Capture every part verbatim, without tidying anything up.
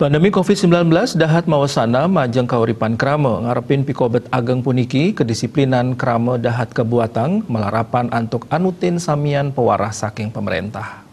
Pandemi covid sembilan belas dahat mawasana majeng kauripan krama. Ngarepin pikobet ageng puniki, kedisiplinan krama dahat kabuatang malarapan antuk anutin samian pawarah saking pamréntah.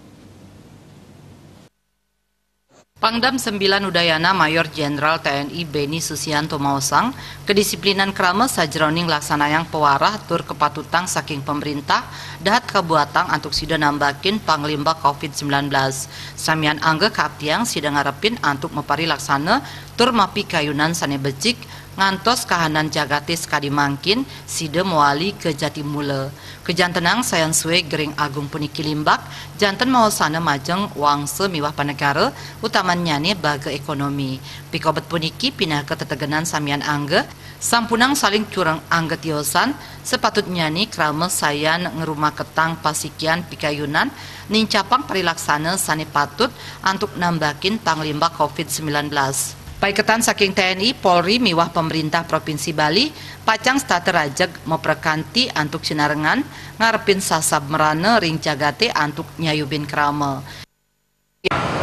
Pangdam sembilan Udayana Mayor Jenderal T N I Beni Susianto maosang, kedisiplinan krama sajeroning laksanayang pawarah tur kapatutang saking pamréntah dahat kabuatang antuk sida nambakin panglimbak covid sembilan belas. Samian angga kaaptiang sida ngarepin antuk maparilaksana tur mapikayunan sané becik, ngantos kahanan jagaté sakadi mangkin sida mawali ka jati mula. Kajantenang sayan sué gering agung puniki limbak, janten mawasana majeng wangsa miwah panegara, utamannyané baga ékonomi. Pikobet puniki pinaka tetegenan samian angga, sampunang saling cureng angga tiosan, sapatutnyané krama sayan ngrumaketang pasikian pikayunan, nincapang parilaksana sané patut antuk nambakin panglimbak covid sembilan belas. Paiketan saking T N I, Polri miwah pamréntah Provinsi Bali pacang setata rajeg maprakanti antuk sinarengan ngarepin sasab mrana ring jagaté antuk nyayubin krama.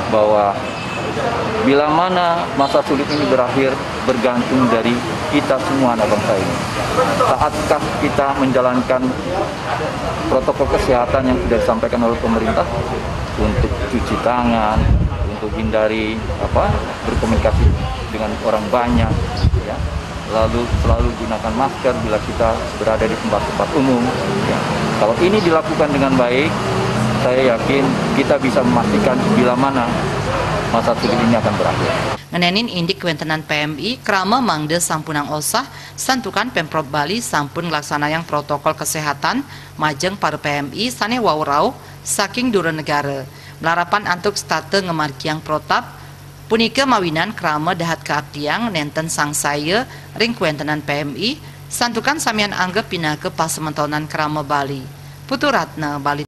Bahwa bila mana masa sulit ini berakhir, bergantung dari kita semua anak bangsa ini. Saatkah kita menjalankan protokol kesehatan yang sudah disampaikan oleh pemerintah untuk cuci tangan, untuk hindari apa berkomunikasi dengan orang banyak, ya, lalu selalu gunakan masker bila kita berada di tempat-tempat umum, ya. Kalau ini dilakukan dengan baik, saya yakin kita bisa memastikan bila mana masa sulit ini akan berakhir. Ngenénin indik kawéntenan P M I, krama mangda sampunang osah, santukan Pemprov Bali sampun nglaksanayang protokol kesehatan majeng para P M I sané wau rauh saking dura negara. Malarapan antuk setata ngamargiang protap, punika mawinan krama dahat kaaptiang nénten sangsaya ring kawéntenan P M I, santukan samian angga pinaka pasemeton krama Bali. Putu Ratna, Bali.